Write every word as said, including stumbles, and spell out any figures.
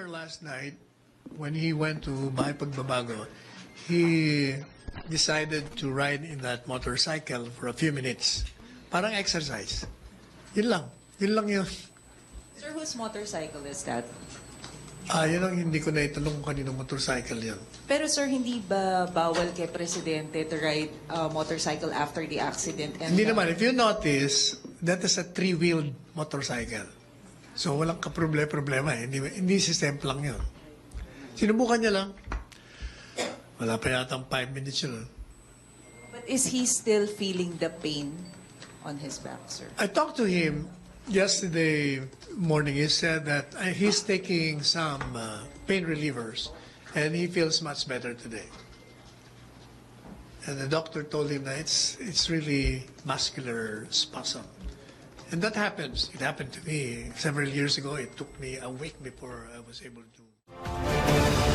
Last night, when he went to Bahay Pagbabago, he decided to ride in that motorcycle for a few minutes. Parang exercise. Yun lang. Yun lang yun. Sir, whose motorcycle is that? Ah, yun ang hindi ko naitanong kung kaninong motorcycle yun. Pero sir, hindi ba bawal kay Presidente to ride a motorcycle after the accident? And, Hindi uh, naman. If you notice, that is a three-wheeled motorcycle. So, walang kaproblema-problema eh. Hindi, hindi si Semplang yun. Sinubukan niya lang. Wala pa yatang five minutes yun. But is he still feeling the pain on his back, sir? I talked to him yesterday morning. He said that uh, he's taking some uh, pain relievers and he feels much better today. And the doctor told him that it's, it's really muscular spasm. And that happens. It happened to me several years ago. It took me a week before I was able to.